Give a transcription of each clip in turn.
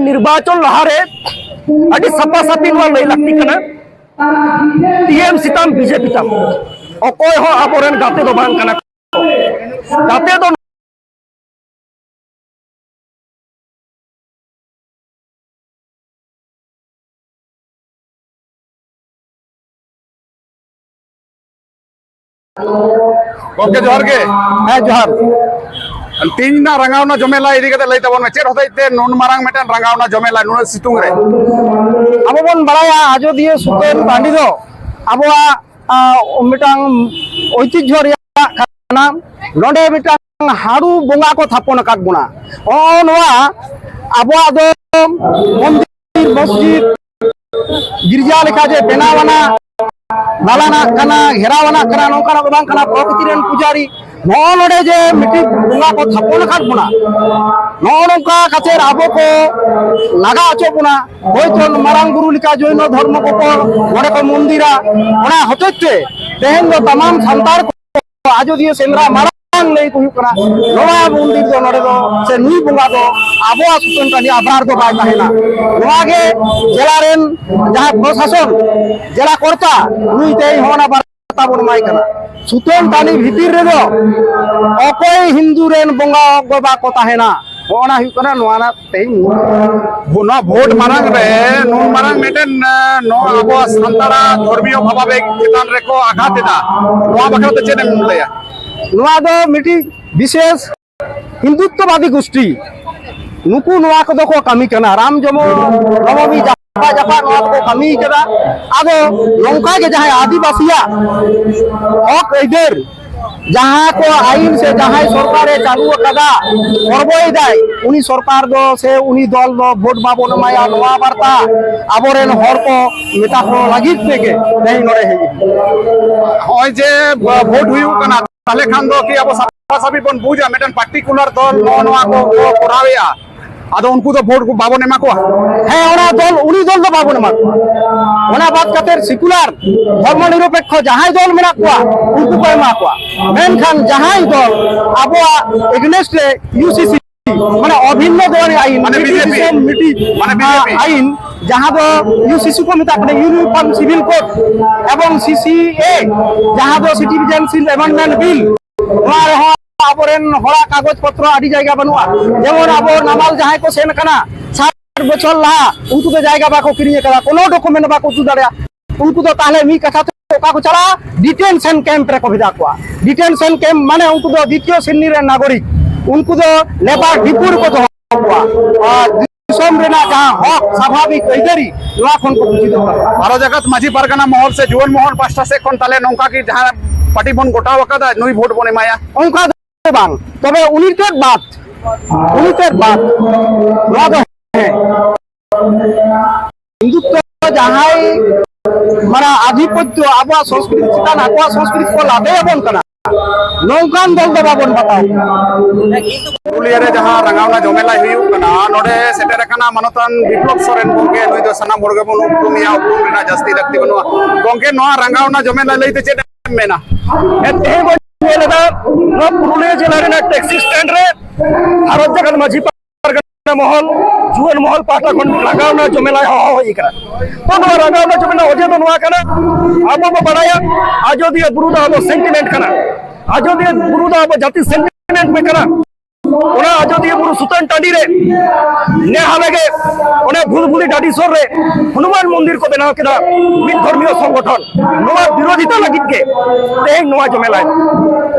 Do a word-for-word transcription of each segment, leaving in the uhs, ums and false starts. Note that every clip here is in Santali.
ᱱᱤᱨᱵᱟᱪᱚᱱ ᱞᱟᱦᱟᱨᱮ ᱟᱹᱰᱤ ᱥᱟᱯᱷᱟ ᱥᱟᱯᱷᱤ ᱱᱚᱣᱟ ᱞᱟᱹᱭ ᱞᱟᱹᱠᱛᱤ ᱠᱟᱱᱟ, ᱴᱤ ᱮᱢ ᱥᱤ ᱛᱟᱢ, ᱵᱤ ᱡᱮ ᱯᱤ ᱛᱟᱢ, ᱚᱠᱚᱭ ᱦᱚᱸ ᱟᱵᱚᱨᱮᱱ ᱜᱟᱛᱮ ᱫᱚ ᱵᱟᱝ ᱠᱟᱱᱟ ᱠᱚ᱾ ᱜᱟᱛᱮ ᱫᱚ ᱜᱚᱢᱠᱮ, ᱡᱚᱦᱟᱨ ᱜᱮ᱾ ᱦᱮᱸ, ᱡᱚᱦᱟᱨ᱾ ᱛᱮᱦᱮᱧ ᱨᱮᱱᱟᱜ ᱨᱟᱸᱜᱟᱣᱱᱟ ᱡᱚᱢᱮᱞᱟ ᱤᱫᱤ ᱠᱟᱛᱮ ᱞᱟᱹᱭ ᱛᱟᱵᱚᱱ ᱢᱮ, ᱪᱮᱫ ᱦᱚᱛᱮᱡ ᱛᱮ ᱱᱩᱱ ᱢᱟᱨᱟᱝ ᱢᱤᱫᱴᱮᱱ ᱨᱟᱸᱜᱟᱣᱱᱟ ᱡᱚᱢᱮᱞᱟ ᱱᱩᱱᱟᱹᱜ ᱥᱤᱛᱩᱝ ᱨᱮ? ᱟᱵᱚ ᱵᱚᱱ ᱵᱟᱲᱟᱭᱟ, ᱟᱡᱚᱫᱤᱭᱟᱹ ᱥᱩᱛᱟᱹᱱ ᱴᱟᱺᱰᱤ ᱫᱚ ᱟᱵᱚᱣᱟᱜ, ᱟ, ᱢᱤᱫᱴᱟᱝ ᱳᱭᱛᱤᱡᱽᱡᱷᱚ ᱨᱮᱭᱟᱜ ᱠᱟᱱᱟ᱾ ᱱᱚᱰᱮ ᱢᱤᱫᱴᱟᱝ ᱦᱟᱹᱲᱩ ᱵᱚᱸᱜᱟ ᱠᱚ ᱛᱷᱟᱯᱚᱱ ᱟᱠᱟᱫ ᱵᱚᱱᱟ᱾ ᱱᱚᱜᱼᱚ ᱱᱚᱣᱟ ᱟᱵᱚᱣᱟᱜ ᱫᱚ ᱢᱚᱱᱫᱤᱨ, ᱢᱚᱥᱡᱤᱫ, ᱜᱤᱨᱡᱟ ᱞᱮᱠᱟ ᱡᱮ ᱵᱮᱱᱟᱣ ᱟᱱᱟ, ᱫᱟᱞᱟᱱᱟᱜ ᱠᱟᱱᱟ, ᱜᱷᱮᱨᱟᱣ ᱟᱱᱟᱜ ᱠᱟᱱᱟ, ᱱᱚᱝᱠᱟᱱᱟᱜ ᱫᱚ ᱵᱟᱝ ᱠᱟᱱᱟ᱾ ᱯᱨᱚᱠᱨᱤᱛᱤ ᱨᱮᱱ ᱯᱩᱡᱟᱨᱤ ᱱᱚᱜᱼᱚ ᱱᱚᱰᱮ ᱡᱮ ᱢᱤᱫᱴᱤᱡ ᱵᱚᱸᱜᱟ ᱠᱚ ᱛᱷᱟᱯᱚᱱ ᱟᱠᱟᱫ ᱵᱚᱱᱟ, ᱱᱚᱜᱼᱚ ᱱᱚᱝᱠᱟ ᱠᱟᱛᱮ ᱟᱵᱚ ᱠᱚ ᱞᱟᱜᱟ ᱦᱚᱪᱚ ᱵᱚᱱᱟ᱾ ᱦᱳᱭᱛᱳ ᱢᱟᱨᱟᱝ ᱵᱩᱨᱩ ᱞᱮᱠᱟ ᱡᱳᱭᱱᱚ ᱫᱷᱚᱨᱢᱚ ᱠᱚᱠᱚ ᱱᱚᱰᱮ ᱠᱚ ᱢᱚᱱᱫᱤᱨᱟ, ᱚᱱᱟ ᱦᱚᱛᱮᱡ ᱛᱮ ᱛᱮᱦᱮᱧ ᱫᱚ ᱛᱟᱢᱟᱢ ᱥᱟᱱᱛᱟᱲ ᱠᱚ ᱟᱡᱚᱫᱤᱭᱟᱹ ᱥᱮᱸᱫᱽᱨᱟ ᱢᱟᱨᱟᱝ ᱞᱟᱹᱭ ᱠᱚ ᱦᱩᱭᱩᱜ ᱠᱟᱱᱟ, ᱱᱚᱣᱟ ᱢᱚᱱᱫᱤᱨ ᱫᱚ ᱱᱚᱰᱮ ᱫᱚ ᱥᱮ ᱱᱩᱭ ᱵᱚᱸᱜᱟ ᱫᱚ ᱟᱵᱚᱣᱟᱜ ᱥᱩᱛᱟᱹᱱ ᱴᱟᱺᱰᱤ ᱟᱵᱨᱟᱨ ᱫᱚ ᱵᱟᱭ ᱛᱟᱦᱮᱱᱟ᱾ ᱱᱚᱣᱟ ᱜᱮ ᱡᱮᱞᱟ ᱨᱮᱱ ᱡᱟᱦᱟᱸ ᱯᱨᱚᱥᱟᱥᱚᱱ, ᱡᱮᱞᱟ ᱠᱚᱨᱛᱟ, ᱱᱩᱭ ᱛᱮᱦᱮᱧ ᱦᱚᱸ ᱚᱱᱟ ᱵᱟᱨᱛᱟ ᱵᱚᱱ ᱮᱢᱟᱭ ᱠᱟᱱᱟ᱾ ᱥᱩᱛᱟᱹᱱ ᱴᱟᱺᱰᱤ ᱵᱷᱤᱛᱤᱨ ᱨᱮᱫᱚ ᱚᱠᱚᱭ ᱦᱤᱱᱫᱩ ᱨᱮᱱ ᱵᱚᱸᱜᱟ ᱵᱟᱵᱟ ᱠᱚ ᱛᱟᱦᱮᱱᱟ, ᱱᱚᱜᱼᱚ ᱱᱟ ᱦᱩᱭᱩᱜ ᱠᱟᱱᱟ ᱱᱚᱣᱟ ᱨᱮᱱᱟᱜ ᱛᱮᱦᱮᱧ ᱢᱩᱞ᱾ ᱱᱚᱣᱟ ᱵᱷᱳᱴ ᱢᱟᱲᱟᱝ ᱨᱮ ᱱᱩᱱ ᱢᱟᱨᱟᱝ ᱢᱤᱫᱴᱮᱱ, ᱮ, ᱱᱚᱣᱟ ᱟᱵᱚᱣᱟᱜ ᱥᱟᱱᱛᱟᱲᱟᱜ ᱫᱷᱚᱨᱢᱤᱭᱚ ᱵᱷᱟᱵᱟᱵᱮᱜ ᱪᱮᱛᱟᱱ ᱨᱮᱠᱚ ᱟᱜᱷᱟᱛ ᱮᱫᱟ, ᱱᱚᱣᱟ ᱵᱟᱠᱷᱨᱟ ᱛᱮ ᱪᱮᱫ ᱮᱢ ᱞᱟᱹᱭᱟ? ᱱᱚᱣᱟ ᱫᱚ ᱢᱤᱫᱴᱤᱡ ᱵᱤᱥᱮᱥ ᱦᱤᱱᱫᱩᱛᱛᱚᱵᱟᱫᱤ ᱜᱳᱥᱴᱤ, ᱱᱩᱠᱩ ᱱᱚᱣᱟ ᱠᱚᱫᱚ ᱠᱚ ᱠᱟᱹᱢᱤ ᱠᱟᱱᱟ᱾ ᱨᱟᱢ ᱡᱚᱱᱢᱚ ᱱᱚᱵᱚᱢᱤ ᱡᱟᱯᱟ ᱡᱟᱯᱟ ᱱᱚᱣᱟ ᱫᱚᱠᱚ ᱠᱟᱹᱢᱤ ᱠᱟᱫᱟ᱾ ᱟᱫᱚ ᱱᱚᱝᱠᱟ ᱜᱮ ᱡᱟᱦᱟᱸᱭ ᱟᱹᱫᱤᱵᱟᱹᱥᱤᱭᱟᱜ ᱦᱚᱠ ᱟᱹᱭᱫᱟᱹᱨ, ᱡᱟᱦᱟᱸ ᱠᱚ ᱟᱹᱭᱤᱱ ᱥᱮ ᱡᱟᱦᱟᱸᱭ ᱥᱚᱨᱠᱟᱨᱮ ᱪᱟᱹᱞᱩ ᱟᱠᱟᱫᱟ, ᱯᱚᱨᱵᱚᱭᱮᱫᱟᱭ, ᱩᱱᱤ ᱥᱚᱨᱠᱟᱨ ᱫᱚ ᱥᱮ ᱩᱱᱤ ᱫᱚᱞ ᱫᱚ ᱵᱷᱳᱴ ᱵᱟᱵᱚᱱ ᱮᱢᱟᱭᱟ, ᱱᱚᱣᱟ ᱵᱟᱨᱛᱟ ᱟᱵᱚᱨᱮᱱ ᱦᱚᱲ ᱠᱚ ᱢᱮᱛᱟ ᱠᱚ ᱞᱟᱹᱜᱤᱫ ᱛᱮᱜᱮ ᱛᱮᱦᱮᱧ ᱱᱚᱰᱮ ᱦᱮᱡ ᱦᱩᱭᱩᱜᱼᱟ᱾ ᱱᱚᱜᱼᱚᱭ ᱡᱮ ᱵᱷᱳᱴ ᱦᱩᱭᱩᱜ ᱠᱟᱱᱟ, ᱛᱟᱦᱞᱮ ᱠᱷᱟᱱ ᱫᱚ ᱠᱤ ᱟᱵᱚ ᱥᱟᱯᱷᱟ ᱥᱟᱯᱷᱤ ᱵᱚᱱ ᱵᱩᱡᱟ ᱢᱤᱫᱴᱮᱱ ᱯᱟᱨᱴᱤᱠᱩᱞᱟᱨ ᱫᱚᱞ ᱱᱚᱜᱼᱚ ᱱᱚᱣᱟ ᱠᱚ ᱠᱚ ᱠᱚᱨᱟᱣᱮᱫᱼᱟ, ᱟᱫᱚ ᱩᱱᱠᱩ ᱫᱚ ᱵᱷᱳᱴ ᱵᱟᱵᱚᱱ ᱮᱢᱟ ᱠᱚᱣᱟ? ᱦᱮᱸ, ᱚᱱᱟ ᱫᱚᱞ, ᱩᱱᱤ ᱫᱚᱞ ᱫᱚ ᱵᱟᱵᱚᱱ ᱮᱢᱟ ᱠᱚᱣᱟ᱾ ᱚᱱᱟ ᱵᱟᱫ ᱠᱟᱛᱮ ᱥᱮᱠᱩᱞᱟᱨ ᱫᱷᱚᱨᱢᱚ ᱱᱤᱨᱚᱯᱮᱠᱠᱷᱚ ᱡᱟᱦᱟᱸᱭ ᱫᱚᱞ ᱢᱮᱱᱟᱜ ᱠᱚᱣᱟ, ᱩᱱᱠᱩ ᱠᱚ ᱮᱢᱟ ᱠᱚᱣᱟ᱾ ᱢᱮᱱᱠᱷᱟᱱ ᱡᱟᱦᱟᱸᱭ ᱫᱚᱞ ᱟᱵᱚᱣᱟᱜ ᱮᱜᱱᱮᱥᱴ ᱨᱮ ᱤᱭᱩ ᱥᱤ ᱥᱤ ᱢᱟᱱᱮ ᱚᱵᱷᱤᱱᱱᱚ ᱫᱚ ᱟᱹᱭᱤᱱ, ᱢᱟᱱᱮ ᱢᱤᱫᱴᱤᱡ ᱵᱤᱡᱮᱯᱤ᱾ ᱫᱤᱥᱚᱢ, ᱢᱤᱫᱴᱤᱡ, ᱢᱟᱱᱮ ᱵᱤᱡᱮᱯᱤ᱾ ᱟᱹᱭᱤᱱ, ᱡᱟᱦᱟᱸ ᱫᱚ ᱤᱭᱩ ᱥᱤ ᱥᱤ ᱠᱚ ᱢᱮᱛᱟᱜ ᱠᱟᱱᱟ, ᱤᱭᱩᱱᱤᱯᱷᱚᱨᱢ ᱥᱤᱵᱷᱤᱞ ᱠᱳᱰ, ᱮᱵᱚᱝ ᱥᱤ ᱥᱤ ᱮ, ᱡᱟᱦᱟᱸ ᱫᱚ ᱥᱤᱴᱤᱡᱮᱱᱥᱤᱯ ᱮᱢᱮᱱᱰᱢᱮᱱᱴ ᱵᱤᱞ, ᱱᱚᱣᱟ ᱨᱮᱦᱚᱸ ᱟᱵᱚᱨᱮᱱ ᱦᱚᱲᱟᱜ ᱠᱟᱜᱚᱡᱽ ᱯᱚᱛᱨᱚ ᱟᱹᱰᱤ ᱡᱟᱭᱜᱟ ᱵᱟᱹᱱᱩᱜᱼᱟ᱾ ᱡᱮᱢᱚᱱ ᱟᱵᱚ ᱱᱟᱢᱟᱞ ᱡᱟᱦᱟᱸᱭ ᱠᱚ ᱥᱮᱱ ᱟᱠᱟᱱᱟ, ᱥᱟᱴ ᱵᱚᱪᱷᱚᱨ ᱞᱟᱦᱟ, ᱩᱱᱠᱩ ᱫᱚ ᱡᱟᱭᱜᱟ ᱵᱟᱠᱚ ᱠᱤᱨᱤᱧ ᱟᱠᱟᱫᱟ, ᱠᱳᱱᱳ ᱰᱚᱠᱩᱢᱮᱱᱴ ᱵᱟᱠᱚ ᱩᱫᱩᱜ ᱫᱟᱲᱮᱭᱟᱜᱼᱟ᱾ ᱩᱱᱠᱩ ᱫᱚ ᱛᱟᱦᱞᱮ ᱢᱤᱫ ᱠᱟᱛᱷᱟ ᱛᱮ ᱚᱠᱟ ᱠᱚ ᱪᱟᱞᱟᱜᱼᱟ? ᱰᱤᱴᱮᱱᱥᱚᱱ ᱠᱮᱢᱯ ᱨᱮᱠᱚ ᱵᱷᱮᱡᱟ ᱠᱚᱣᱟ᱾ ᱰᱤᱴᱮᱱᱥᱚᱱ ᱠᱮᱢᱯ ᱢᱟᱱᱮ ᱩᱱᱠᱩ ᱫᱚ ᱫᱤᱛᱤᱭᱚ ᱥᱨᱮᱱᱤ ᱨᱮᱱ ᱱᱟᱜᱚᱨᱤᱠ, ᱩᱱᱠᱩ ᱫᱚ ᱞᱮᱵᱟᱨ ᱰᱤᱯᱩ ᱨᱮᱠᱚ ᱫᱚᱦᱚ ᱠᱚᱣᱟ᱾ ᱟᱨ ᱫᱤᱥᱚᱢ ᱨᱮᱱᱟᱜ ᱡᱟᱦᱟᱸ ᱦᱚᱠ ᱥᱟᱵᱷᱟᱵᱤᱠ ᱟᱹᱭᱫᱟᱹᱨᱤ, ᱱᱚᱣᱟ ᱠᱷᱚᱱ ᱠᱚ ᱵᱚᱧᱪᱤᱛ ᱠᱚᱣᱟ᱾ ᱵᱷᱟᱨᱚᱛ ᱡᱟᱠᱟᱛ ᱢᱟᱹᱡᱷᱤ ᱯᱟᱨᱜᱟᱱᱟ ᱢᱚᱦᱚᱞ ᱥᱮ ᱡᱩᱣᱟᱹᱱ ᱢᱚᱦᱚᱞ ᱯᱟᱦᱴᱟ ᱥᱮᱫ ᱠᱷᱚᱱ ᱛᱟᱦᱞᱮ ᱱᱚᱝᱠᱟ ᱠᱤ ᱡᱟᱦᱟᱸ ᱯᱟᱨᱴᱤ ᱵᱚᱱ ᱜᱚᱴᱟᱣ ᱟᱠᱟᱫᱟ, ᱱᱩᱭ ᱵᱷᱳᱴ ᱵᱚᱱ ᱮᱢᱟᱭᱟ? ᱚᱱᱠᱟ ᱫᱚ ᱵᱟᱝ, ᱛᱚᱵᱮ ᱩᱱᱤ ᱛᱮᱫ ᱵᱟᱫ, ᱩᱱᱤ ᱛᱮᱫ ᱵᱟᱫ, ᱱᱚᱣᱟ ᱫᱚ ᱦᱮᱸ᱾ ᱦᱤᱱᱫᱩᱛᱛᱚ ᱡᱟᱦᱟᱸᱭ ᱢᱟᱱᱮ ᱟᱫᱷᱤᱯᱚᱛᱛᱚ ᱟᱵᱚᱣᱟᱜ ᱥᱚᱝᱥᱠᱨᱤᱛ ᱪᱮᱛᱟᱱ ᱟᱠᱚᱣᱟᱜ ᱥᱚᱝᱥᱠᱨᱤᱛ ᱠᱚ ᱞᱟᱫᱮ ᱟᱵᱚᱱ ᱠᱟᱱᱟ, ᱱᱚᱝᱠᱟᱱ ᱫᱚᱞ ᱫᱚ ᱵᱟᱵᱚᱱ ᱵᱟᱛᱟᱣ ᱠᱚᱣᱟ᱾ ᱯᱩᱨᱩᱞᱤᱭᱟᱹ ᱨᱮ ᱡᱟᱦᱟᱸ ᱨᱟᱸᱜᱟᱣᱱᱟ ᱡᱚᱢᱮᱞᱟᱭ ᱦᱩᱭᱩᱜ ᱠᱟᱱᱟ, ᱱᱚᱰᱮ ᱥᱮᱴᱮᱨ ᱟᱠᱟᱱᱟ ᱢᱟᱱᱚᱛᱟᱱ ᱵᱤᱯᱞᱚᱵ ᱥᱚᱨᱮᱱ ᱜᱚᱢᱠᱮ᱾ ᱱᱩᱭ ᱫᱚ ᱥᱟᱱᱟᱢ ᱦᱚᱲ ᱜᱮᱵᱚᱱ ᱩᱯᱨᱩᱢᱮᱭᱟ, ᱩᱯᱨᱩᱢ ᱨᱮᱱᱟᱜ ᱡᱟᱹᱥᱛᱤ ᱞᱟᱹᱠᱛᱤ ᱵᱟᱹᱱᱩᱜᱼᱟ᱾ ᱜᱚᱢᱠᱮ, ᱱᱚᱣᱟ ᱨᱟᱸᱜᱟᱣᱱᱟ ᱡᱚᱢᱮᱞᱟᱭ ᱞᱟᱹᱭᱛᱮ ᱪᱮᱫ ᱮᱢ ᱢᱮᱱᱟ? ᱦᱮᱸ, ᱛᱮᱦᱮᱧ ᱵᱚᱱ ᱧᱮᱞ ᱮᱫᱟ, ᱱᱚᱣᱟ ᱯᱩᱨᱩᱞᱤᱭᱟᱹ ᱡᱮᱞᱟ ᱨᱮᱱᱟᱜ ᱴᱮᱠᱥᱤ ᱥᱴᱮᱱᱰ ᱨᱮ ᱵᱷᱟᱨᱚᱛ ᱡᱟᱠᱟᱛ ᱢᱟᱹᱡᱷᱤ ᱯᱟᱨᱜᱟᱱᱟ ᱢᱚᱦᱚᱞ, ᱡᱩᱣᱟᱹᱱ ᱢᱚᱦᱚᱞ ᱯᱟᱦᱴᱟ ᱠᱷᱚᱱ ᱨᱟᱸᱜᱟᱣᱱᱟ ᱡᱚᱢᱮᱞᱟᱭ ᱦᱚᱦᱚ ᱦᱩᱭ ᱟᱠᱟᱱᱟ᱾ ᱛᱚ, ᱱᱚᱣᱟ ᱨᱟᱸᱜᱟᱣᱱᱟ ᱡᱚᱢᱮᱞᱟᱭ ᱚᱡᱮ ᱫᱚ ᱱᱚᱣᱟ ᱠᱟᱱᱟ, ᱟᱵᱚ ᱵᱚ ᱵᱟᱲᱟᱭᱟ ᱟᱡᱚᱫᱤᱭᱟᱹ ᱵᱩᱨᱩ ᱫᱚ ᱟᱵᱚ ᱥᱮᱱᱴᱤᱢᱮᱱᱴ ᱠᱟᱱᱟ, ᱟᱡᱚᱫᱤᱭᱟᱹ ᱵᱩᱨᱩ ᱫᱚ ᱟᱵᱚ ᱡᱟᱹᱛᱤ ᱥᱮᱱᱴᱤᱢᱮᱱᱴ ᱠᱟᱱᱟ᱾ ᱚᱱᱟ ᱟᱡᱚᱫᱤᱭᱟᱹ ᱵᱩᱨᱩ ᱥᱩᱛᱟᱹᱱ ᱴᱟᱺᱰᱤ ᱨᱮ ᱱᱮ ᱦᱟᱞᱮ ᱜᱮ ᱚᱱᱮ ᱵᱷᱩᱞᱵᱷᱩᱞᱤ ᱰᱟᱹᱰᱤ ᱥᱩᱨ ᱨᱮ ᱦᱚᱱᱩᱢᱟᱱ ᱢᱚᱱᱫᱤᱨ ᱠᱚ ᱵᱮᱱᱟᱣ ᱠᱮᱫᱟ ᱢᱤᱫ ᱫᱷᱚᱨᱢᱤᱭᱚ ᱥᱚᱝᱜᱚᱴᱷᱚᱱ᱾ ᱱᱚᱣᱟ ᱵᱤᱨᱳᱫᱷᱤᱛᱟ ᱞᱟᱹᱜᱤᱫ ᱜᱮ ᱛᱮᱦᱮᱧ ᱱᱚᱣᱟ ᱡᱚᱢᱮᱞᱟᱭ᱾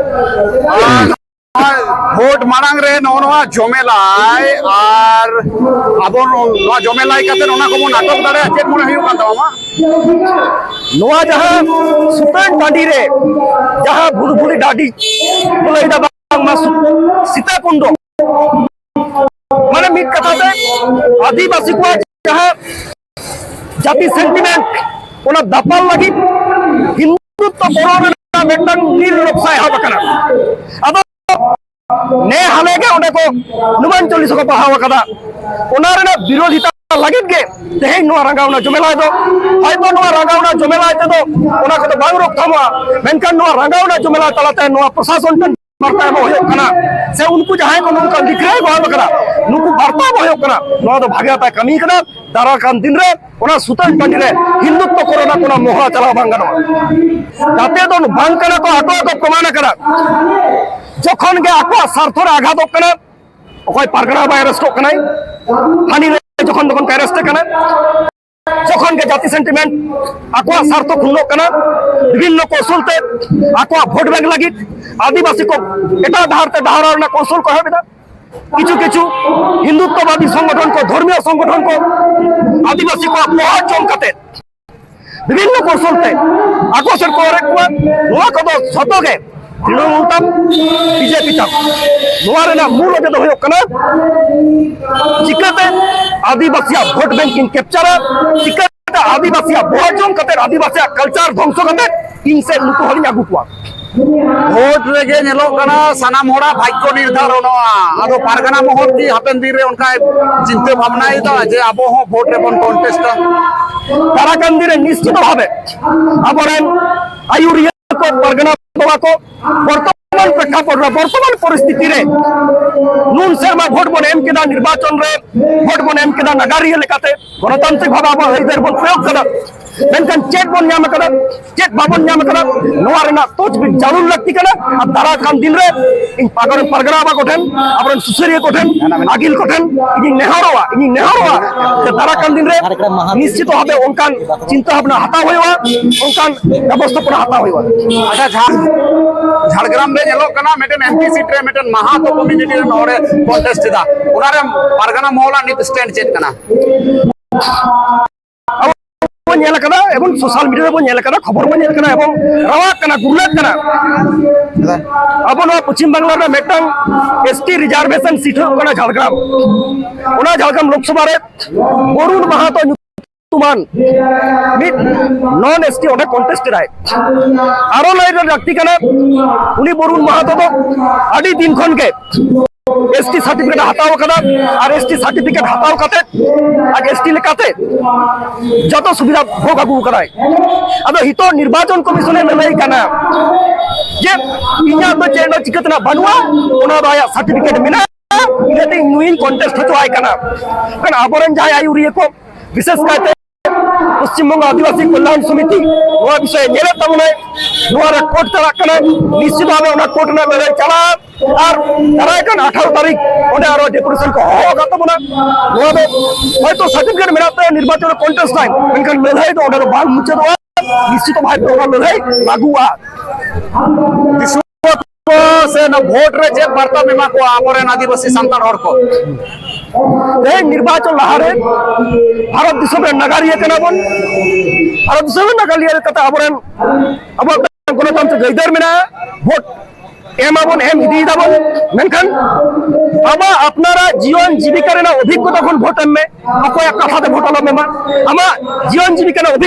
ᱟᱨ ᱱᱚᱣᱟ ᱵᱷᱳᱴ ᱢᱟᱲᱟᱝ ᱨᱮ ᱱᱚᱜᱼᱚ ᱱᱚᱣᱟ ᱡᱚᱢᱮᱞᱟᱭ, ᱟᱨ ᱟᱵᱚ ᱱᱚᱣᱟ ᱡᱚᱢᱮᱞᱟᱭ ᱠᱟᱛᱮ ᱚᱱᱟ ᱠᱚᱵᱚᱱ ᱟᱴᱚᱠ ᱫᱟᱲᱮᱭᱟᱜᱼᱟ, ᱪᱮᱫ ᱢᱚᱱᱮ ᱦᱩᱭᱩᱜ ᱠᱟᱱ ᱛᱟᱢᱟ ᱟᱢᱟᱜ? ᱱᱚᱣᱟ ᱡᱟᱦᱟᱸ ᱥᱩᱛᱟᱹᱱ ᱴᱟᱺᱰᱤ ᱨᱮ ᱡᱟᱦᱟᱸ ᱵᱷᱩᱞᱵᱷᱩᱞᱤ ᱰᱟᱹᱰᱤ ᱠᱚ ᱞᱟᱹᱭ ᱮᱫᱟ, ᱵᱟᱝᱢᱟ ᱥᱩ-, ᱥᱤᱛᱟ ᱠᱩᱸᱰ, ᱢᱟᱱᱮ ᱢᱤᱫ ᱠᱟᱛᱷᱟ ᱛᱮ ᱟᱹᱫᱤᱵᱟᱹᱥᱤ ᱠᱚᱣᱟᱜ ᱡᱟᱦᱟᱸ ᱡᱟᱹᱛᱤ ᱥᱮᱱᱴᱤᱢᱮᱱᱴ, ᱚᱱᱟ ᱫᱟᱯᱟᱞ ᱞᱟᱹᱜᱤᱫ ᱦᱤᱱᱫᱩᱛᱛᱚ ᱜᱚᱲᱚ ᱨᱮᱱᱟᱜ ᱢᱤᱫᱴᱟᱝ ᱱᱤᱨ ᱱᱚᱠᱥᱟ ᱮᱦᱚᱵ ᱟᱠᱟᱱᱟ᱾ ᱟᱫᱚ ᱱᱮ ᱦᱟᱞᱮ ᱜᱮ ᱚᱸᱰᱮ ᱠᱚ ᱦᱚᱱᱩᱢᱟᱱ ᱪᱚᱞᱤᱥᱟ ᱠᱚ ᱯᱟᱲᱦᱟᱣ ᱟᱠᱟᱫᱟ᱾ ᱚᱱᱟ ᱨᱮᱱᱟᱜ ᱵᱤᱨᱳᱫᱷᱤᱛᱟ ᱞᱟᱹᱜᱤᱫ ᱜᱮ ᱛᱮᱦᱮᱧ ᱱᱚᱣᱟ ᱨᱟᱸᱜᱟᱣᱱᱟ ᱡᱚᱢᱮᱞᱟᱭ ᱫᱚ᱾ ᱦᱚᱭᱛᱚ ᱱᱚᱣᱟ ᱨᱟᱸᱜᱟᱣᱱᱟ ᱡᱚᱢᱮᱞᱟᱭ ᱛᱮᱫᱚ ᱚᱱᱟ ᱠᱚᱫᱚ ᱵᱟᱝ ᱨᱚᱠᱛᱷᱟᱢᱚᱜᱼᱟ, ᱢᱮᱱᱠᱷᱟᱱ ᱱᱚᱣᱟ ᱨᱟᱸᱜᱟᱣᱱᱟ ᱡᱚᱢᱮᱞᱟᱭ ᱛᱟᱞᱟᱛᱮ ᱱᱚᱣᱟ ᱯᱨᱚᱥᱟᱥᱚᱱ ᱴᱷᱮᱱ ᱵᱟᱨᱛᱟ ᱮᱢᱚᱜ ᱦᱩᱭᱩᱜ ᱠᱟᱱᱟ, ᱥᱮ ᱩᱱᱠᱩ ᱡᱟᱦᱟᱸᱭ ᱠᱚ ᱱᱚᱝᱠᱟ ᱞᱤᱠᱷᱨᱟᱭ ᱠᱚ ᱮᱢ ᱟᱠᱟᱫᱟ, ᱱᱩᱠᱩ ᱵᱟᱨᱛᱟ ᱮᱢᱚᱜ ᱦᱩᱭᱩᱜ ᱠᱟᱱᱟ, ᱱᱚᱣᱟ ᱫᱚ ᱵᱷᱟᱜᱮ ᱠᱟᱛᱷᱟᱭ ᱠᱟᱹᱢᱤ ᱠᱟᱱᱟ᱾ ᱫᱟᱨᱟ ᱠᱟᱱ ᱫᱤᱱ ᱨᱮ ᱚᱱᱟ ᱥᱩᱛᱟᱹᱱ ᱴᱟᱺᱰᱤ ᱨᱮ ᱦᱤᱱᱫᱩᱛᱛᱚ ᱠᱚᱨᱮᱱᱟᱜ ᱠᱳᱱᱳ ᱢᱚᱦᱲᱟ ᱪᱟᱞᱟᱣ ᱵᱟᱝ ᱜᱟᱱᱚᱜᱼᱟ᱾ ᱡᱟᱛᱮ ᱫᱚ ᱵᱟᱝ ᱠᱟᱱᱟ ᱠᱚ, ᱟᱠᱚ ᱠᱚ ᱯᱨᱚᱢᱟᱱ ᱟᱠᱟᱫᱟ᱾ ᱡᱚᱠᱷᱚᱱ ᱜᱮ ᱟᱠᱚᱣᱟᱜ ᱥᱟᱨᱛᱷᱚ ᱨᱮ ᱟᱜᱷᱟᱛᱚᱜ ᱠᱟᱱᱟ, ᱚᱠᱚᱭ ᱯᱟᱨᱜᱟᱱᱟ ᱵᱟᱭ ᱟᱨᱮᱥᱴᱚᱜ ᱠᱟᱱᱟᱭ, ᱦᱟᱹᱱᱤ ᱨᱮ ᱡᱚᱠᱷᱚᱱ ᱛᱚᱠᱷᱚᱱ ᱠᱚ ᱟᱨᱮᱥᱴ ᱠᱟᱱᱟ, ᱡᱚᱠᱷᱚᱱ ᱜᱮ ᱡᱟᱹᱛᱤ ᱥᱮᱱᱴᱤᱢᱮᱱᱴ ᱟᱠᱚᱣᱟᱜ ᱥᱟᱨᱛᱷᱚ ᱠᱷᱩᱱᱚᱜ ᱠᱟᱱᱟ, ᱵᱤᱵᱷᱤᱱᱱᱚ ᱠᱚᱣᱥᱚᱞ ᱛᱮ ᱟᱠᱚᱣᱟᱜ ᱵᱷᱳᱴ ᱵᱮᱝᱠ ᱞᱟᱹᱜᱤᱫ ᱟᱹᱫᱤᱵᱟᱹᱥᱤ ᱠᱚ ᱮᱴᱟᱜ ᱰᱟᱦᱟᱨ ᱛᱮ ᱰᱟᱦᱟᱨᱟᱣ ᱨᱮᱱᱟᱜ ᱠᱚᱣᱥᱚᱞ ᱠᱚ ᱮᱦᱚᱵ ᱮᱫᱟ᱾ ᱠᱤᱪᱷᱩ ᱠᱤᱪᱷᱩ ᱦᱤᱱᱫᱩᱛᱛᱚᱵᱟᱫᱤ ᱥᱚᱝᱜᱚᱴᱷᱚᱱ ᱠᱚ, ᱫᱷᱚᱨᱢᱤᱭᱚ ᱥᱚᱝᱜᱚᱴᱷᱚᱱ ᱠᱚ ᱟᱹᱫᱤᱵᱟᱹᱥᱤ ᱠᱚᱣᱟᱜ ᱯᱚᱦᱚᱸ ᱡᱚᱢ ᱠᱟᱛᱮ ᱵᱤᱵᱷᱤᱱᱱᱚ ᱠᱚᱣᱥᱚᱞ ᱛᱮ ᱟᱠᱚ ᱥᱮᱫ ᱠᱚ ᱚᱨᱮᱫ ᱠᱚᱣᱟ᱾ ᱱᱚᱣᱟ ᱠᱚᱫᱚ ᱡᱷᱚᱛᱚ ᱜᱮ ᱛᱨᱤᱱᱚᱢᱩᱞ ᱛᱟᱢ, ᱵᱤᱡᱮᱯᱤ ᱛᱟᱢ᱾ ᱱᱚᱣᱟ ᱨᱮᱱᱟᱜ ᱢᱩᱞ ᱚᱡᱮ ᱫᱚ ᱦᱩᱭᱩᱜ ᱠᱟᱱᱟ, ᱪᱤᱠᱟᱹᱛᱮ ᱟᱹᱫᱤᱵᱟᱹᱥᱤᱭᱟᱜ ᱵᱷᱳᱴ ᱵᱮᱝᱠ ᱤᱧ ᱠᱮᱯᱪᱟᱨᱟ, ᱪᱤᱠᱟᱹᱛᱮ ᱟᱹᱫᱤᱵᱟᱹᱥᱤᱭᱟᱜ ᱵᱚᱦᱚᱜ ᱡᱚᱢ ᱠᱟᱛᱮ, ᱟᱹᱫᱤᱵᱟᱹᱥᱤᱭᱟᱜ ᱠᱟᱞᱪᱟᱨ ᱫᱷᱚᱝᱥᱚ ᱠᱟᱛᱮ ᱤᱧ ᱥᱮᱫ ᱱᱩᱠᱩ ᱦᱚᱲᱤᱧ ᱟᱹᱜᱩ ᱠᱚᱣᱟ᱾ ᱵᱷᱳᱴ ᱨᱮᱜᱮ ᱧᱮᱞᱚᱜ ᱠᱟᱱᱟ ᱥᱟᱱᱟᱢ ᱦᱚᱲᱟᱜ ᱵᱷᱟᱜᱽᱭᱚ ᱱᱤᱨᱫᱷᱟᱨᱚᱱᱚᱜᱼᱟ᱾ ᱟᱫᱚ ᱯᱟᱨᱜᱟᱱᱟ ᱢᱚᱦᱚᱞ ᱠᱤ ᱦᱟᱯᱮᱱ ᱫᱤᱱ ᱨᱮ ᱚᱱᱠᱟᱭ ᱪᱤᱱᱛᱟᱹ ᱵᱷᱟᱵᱽᱱᱟᱭᱮᱫᱟ ᱡᱮ ᱟᱵᱚ ᱦᱚᱸ ᱵᱷᱳᱴ ᱨᱮᱵᱚᱱ ᱠᱚᱱᱴᱮᱥᱴᱟ? ᱫᱟᱨᱟᱠᱟᱱ ᱫᱤᱱ ᱨᱮ ᱱᱤᱥᱪᱤᱛ ᱵᱷᱟᱵᱮ ᱟᱵᱚᱨᱮᱱ ᱟᱹᱭᱩᱨᱤᱭᱟᱹ ᱠᱚ, ᱯᱟᱨᱜᱟᱱᱟ ᱵᱟᱵᱟ ᱠᱚ, ᱵᱚᱨᱛᱚᱢᱟᱱ ᱯᱨᱮᱠᱷᱟᱯᱚᱴ ᱨᱮ, ᱵᱚᱨᱛᱚᱢᱟᱱ ᱯᱚᱨᱤᱥᱛᱷᱤᱛᱤ ᱨᱮ ᱱᱩᱱ ᱥᱮᱨᱢᱟ ᱵᱷᱳᱴ ᱵᱚᱱ ᱮᱢ ᱠᱮᱫᱟ, ᱱᱤᱨᱵᱟᱪᱚᱱ ᱨᱮ ᱵᱷᱳᱴ ᱵᱚᱱ ᱮᱢ ᱠᱮᱫᱟ, ᱱᱟᱜᱟᱨᱤᱭᱟᱹ ᱞᱮᱠᱟᱛᱮ ᱜᱚᱱᱚᱛᱟᱱᱛᱨᱤᱠ ᱵᱷᱟᱵᱮ ᱟᱵᱚᱣᱟᱜ ᱟᱹᱭᱫᱟᱹᱨ ᱵᱚᱱ ᱯᱨᱚᱭᱳᱜ ᱠᱟᱫᱟ, ᱢᱮᱱᱠᱷᱟᱱ ᱪᱮᱫ ᱵᱚᱱ ᱧᱟᱢ ᱟᱠᱟᱫᱟ, ᱪᱮᱫ ᱵᱟᱵᱚᱱ ᱧᱟᱢ ᱟᱠᱟᱫᱟ, ᱱᱚᱣᱟ ᱨᱮᱱᱟᱜ ᱛᱚᱡᱽᱵᱤᱡ ᱡᱟᱹᱨᱩᱲ ᱞᱟᱹᱠᱛᱤ ᱠᱟᱱᱟ᱾ ᱟᱨ ᱫᱟᱨᱟᱭ ᱠᱟᱱ ᱫᱤᱱ ᱨᱮ ᱤᱧ ᱯᱟᱨᱜᱟᱱᱟ, ᱯᱟᱨᱜᱟᱱᱟ ᱵᱟᱵᱟ ᱠᱚᱴᱷᱮᱱ, ᱟᱵᱚᱨᱮᱱ ᱥᱩᱥᱟᱹᱨᱤᱭᱟᱹ ᱠᱚᱴᱷᱮᱱ, ᱟᱹᱜᱤᱞ ᱠᱚᱴᱷᱮᱱ ᱤᱧᱤᱧ ᱱᱮᱦᱚᱨᱚᱜᱼᱟ, ᱤᱧᱤᱧ ᱱᱮᱦᱚᱨᱚᱜᱼᱟ ᱡᱮ ᱫᱟᱨᱟᱭ ᱠᱟᱱ ᱫᱤᱱ ᱨᱮ ᱱᱤᱥᱪᱤᱛ ᱵᱷᱟᱵᱮ ᱚᱱᱠᱟᱱ ᱪᱤᱱᱛᱟᱹ ᱵᱷᱟᱵᱽᱱᱟ ᱦᱟᱛᱟᱣ ᱦᱩᱭᱩᱜᱼᱟ, ᱚᱱᱠᱟᱱ ᱵᱮᱵᱚᱥᱛᱷᱟᱯᱚᱱᱟ ᱦᱟᱛᱟᱣ ᱦᱩᱭᱩᱜᱼᱟ᱾ ᱟᱪᱪᱷᱟ, ᱡᱷᱟᱲ-, ᱡᱷᱟᱲᱜᱨᱟᱢ ᱨᱮ ᱧᱮᱞᱚᱜ ᱠᱟᱱᱟ ᱢᱤᱫᱴᱮᱱ ᱮᱢᱯᱤ ᱥᱤᱴ ᱨᱮ ᱢᱤᱫᱴᱮᱱ ᱢᱟᱦᱟᱛᱚ ᱠᱚᱢᱤᱭᱩᱱᱤᱴᱤ ᱨᱮᱱ ᱦᱚᱲᱮ ᱠᱚᱱᱴᱮᱥᱴ ᱮᱫᱟ, ᱚᱱᱟᱨᱮ ᱯᱟᱨᱜᱟᱱᱟ ᱢᱚᱦᱚᱞᱟᱜ ᱱᱤᱛ ᱥᱴᱮᱱᱰ ᱪᱮᱫ ᱠᱟᱱᱟ? ᱟᱵᱚ ᱵᱚᱱ ᱧᱮᱞ ᱟᱠᱟᱫᱟ, ᱮᱵᱚᱝ ᱥᱳᱥᱟᱞ ᱢᱤᱰᱤᱭᱟ ᱨᱮᱵᱚᱱ ᱧᱮᱞ ᱟᱠᱟᱫᱟ, ᱠᱷᱚᱵᱚᱨ ᱵᱚᱱ ᱧᱮᱞ ᱠᱟᱱᱟ, ᱮᱵᱚᱝ ᱨᱟᱣᱟᱜ ᱠᱟᱱᱟ, ᱜᱩᱨᱞᱟᱹᱜ ᱠᱟᱱᱟ᱾ ᱟᱵᱚ ᱱᱚᱣᱟ ᱯᱚᱪᱷᱤᱢ ᱵᱟᱝᱞᱟ ᱨᱮᱱᱟᱜ ᱢᱤᱫᱴᱟᱝ ᱮᱥᱴᱤ ᱨᱤᱡᱟᱨᱵᱷᱮᱥᱚᱱ ᱥᱤᱴ ᱦᱩᱭᱩᱜ ᱠᱟᱱᱟ ᱡᱷᱟᱲᱜᱨᱟᱢ᱾ ᱚᱱᱟ ᱡᱷᱟᱲᱜᱨᱟᱢ ᱞᱳᱠᱥᱚᱵᱷᱟ ᱨᱮ ᱵᱚᱨᱩᱱ ᱢᱟᱦᱟᱛᱚ ᱧᱩᱛᱩᱢᱟᱱ ᱢᱤᱫ ᱱᱚᱱ ᱮᱥᱴᱤ ᱚᱸᱰᱮ ᱠᱚᱱᱴᱮᱥᱴ ᱮᱫᱟᱭ᱾ ᱟᱨᱚ ᱞᱟᱹᱭ ᱫᱚ ᱞᱟᱹᱠᱛᱤ ᱠᱟᱱᱟ, ᱩᱱᱤ ᱵᱚᱨᱩᱱ ᱢᱟᱦᱟᱛᱚ ᱫᱚ ᱟᱹᱰᱤ ᱫᱤᱱ ᱠᱷᱚᱱ ᱜᱮ ᱮᱥ ᱴᱤ ᱥᱟᱨᱴᱤᱯᱷᱤᱠᱮᱴ ᱦᱟᱛᱟᱣ ᱟᱠᱟᱫᱟ, ᱟᱨ ᱮᱥ ᱴᱤ ᱥᱟᱨᱴᱤᱯᱷᱤᱠᱮᱴ ᱦᱟᱛᱟᱣ ᱠᱟᱛᱮ ᱟᱡ ᱮᱥ ᱴᱤ ᱞᱮᱠᱟᱛᱮ ᱡᱚᱛᱚ ᱥᱩᱵᱤᱫᱷᱟ ᱵᱷᱳᱜ ᱟᱹᱜᱩ ᱟᱠᱟᱫᱟᱭ᱾ ᱟᱫᱚ ᱱᱤᱛᱚᱜ ᱱᱤᱨᱵᱟᱪᱚᱱ ᱠᱚᱢᱤᱥᱚᱱ ᱮ ᱞᱟᱹᱞᱟᱹᱭ ᱠᱟᱱᱟ ᱡᱮ ᱤᱧᱟᱹᱜ ᱫᱚ ᱪᱮᱫ ᱦᱚᱸ ᱪᱤᱠᱟᱹ ᱛᱮᱱᱟᱜ ᱵᱟᱹᱱᱩᱜᱼᱟ, ᱚᱱᱟ ᱫᱚ ᱟᱭᱟᱜ ᱥᱟᱨᱴᱤᱯᱷᱤᱠᱮᱴ ᱢᱮᱱᱟᱜᱼᱟ, ᱤᱱᱟᱹᱛᱮ ᱤᱧ ᱱᱩᱭᱤᱧ ᱠᱚᱱᱴᱮᱥᱴ ᱦᱚᱪᱚ ᱟᱭ ᱠᱟᱱᱟ᱾ ᱠᱷᱟᱱ ᱟᱵᱚᱨᱮᱱ ᱡᱟᱦᱟᱸᱭ ᱟᱹᱭᱩᱨᱤᱭᱟᱹ ᱠᱚ, ᱵᱤᱥᱮᱥ ᱠᱟᱭᱛᱮ ᱯᱚᱥᱪᱤᱢ ᱵᱚᱝᱜᱚ ᱟᱹᱫᱤᱵᱟᱹᱥᱤ ᱠᱚᱞᱭᱟᱱ ᱥᱚᱢᱤᱛᱤ ᱱᱚᱣᱟ ᱵᱤᱥᱚᱭ ᱧᱮᱞᱮᱫ ᱛᱟᱵᱚᱱᱟᱭ, ᱱᱚᱣᱟ ᱨᱮ ᱠᱳᱨᱴ ᱪᱟᱞᱟᱜ ᱠᱟᱱᱟ, ᱱᱤᱥᱪᱤᱛ ᱵᱷᱟᱵᱮ ᱚᱱᱟ ᱠᱳᱨᱴ ᱨᱮᱱᱟᱜ ᱞᱟᱹᱲᱦᱟᱹᱭ ᱪᱟᱞᱟᱜᱼᱟ᱾ ᱟᱨ ᱫᱟᱨᱟᱭ ᱠᱟᱱ ᱟᱴᱷᱟᱨᱚ ᱛᱟᱹᱨᱤᱠᱷ ᱚᱸᱰᱮ ᱟᱨᱚ ᱰᱮᱯᱩᱴᱮᱥᱚᱱ ᱠᱚ ᱦᱚᱦᱚ ᱟᱠᱟᱫ ᱛᱟᱵᱚᱱᱟ᱾ ᱱᱚᱣᱟ ᱫᱚ ᱦᱚᱭᱛᱳ ᱥᱟᱨᱴᱤᱯᱷᱤᱠᱮᱴ ᱢᱮᱱᱟᱜ ᱛᱟᱭᱟ, ᱱᱤᱨᱵᱟᱪᱚᱱ ᱨᱮ ᱠᱚᱱᱴᱮᱥᱴ ᱟᱭ, ᱢᱮᱱᱠᱷᱟᱱ ᱞᱟᱹᱲᱦᱟᱹᱭ ᱫᱚ ᱚᱸᱰᱮ ᱫᱚ ᱵᱟᱝ ᱢᱩᱪᱟᱹᱫᱚᱜᱼᱟ᱾ ᱱᱤᱥᱪᱤᱛ ᱵᱷᱟᱵᱮ ᱚᱱᱟ ᱞᱟᱹᱲᱦᱟᱹᱭ ᱞᱟᱹᱜᱩᱜᱼᱟ᱾ ᱫᱤᱥᱚᱢ ᱠᱚ ᱥᱮ ᱚᱱᱟ ᱵᱷᱳᱴ ᱨᱮ ᱪᱮᱫ ᱵᱟᱨᱛᱟᱢ ᱮᱢᱟ ᱠᱚᱣᱟ ᱟᱵᱚᱨᱮᱱ ᱟᱹᱫᱤᱵᱟᱹᱥᱤ ᱥᱟᱱᱛᱟᱲ ᱦᱚᱲ ᱠᱚ? ᱛᱮᱦᱮᱧ ᱱᱤᱨᱵᱟᱪᱚᱱ ᱞᱟᱦᱟᱨᱮ ᱵᱷᱟᱨᱚᱛ ᱫᱤᱥᱚᱢ ᱨᱮᱱ ᱱᱟᱜᱟᱨᱤᱭᱟᱹ ᱠᱟᱱᱟ ᱵᱚᱱ᱾ ᱵᱷᱟᱨᱚᱛ ᱫᱤᱥᱚᱢ ᱨᱮᱱ ᱱᱟᱜᱟᱨᱤᱭᱟᱹ ᱠᱟᱛᱮ ᱟᱵᱚᱨᱮᱱ, ᱟᱵᱚᱣᱟᱜ ᱜᱚᱱᱚᱛᱚᱱᱛᱨᱚ ᱟᱹᱭᱫᱟᱹᱨ ᱢᱮᱱᱟᱜᱼᱟ, ᱵᱷᱳᱴ ᱮᱢ ᱟᱵᱚᱱ, ᱮᱢ ᱤᱫᱤᱭ ᱫᱟᱵᱚᱱ, ᱢᱮᱱᱠᱷᱟᱱ ᱟᱢᱟᱜ ᱟᱯᱱᱟᱨᱟᱜ ᱡᱤᱭᱚᱱ ᱡᱤᱵᱤᱠᱟ ᱨᱮᱱᱟᱜ ᱚᱵᱷᱤᱜᱽᱜᱚᱛᱟ ᱠᱷᱚᱱ ᱵᱷᱳᱴ ᱮᱢ ᱢᱮ, ᱚᱠᱚᱭᱟᱜ ᱠᱟᱛᱷᱟ ᱛᱮ ᱵᱷᱳᱴ ᱟᱞᱚᱢ ᱮᱢᱟ᱾ ᱟᱢᱟᱜ ᱡᱤᱭᱚᱱ ᱡᱤᱵᱤᱠᱟ ᱨᱮᱱᱟᱜ ᱚᱵᱷᱤᱜᱽᱜᱚᱛᱟ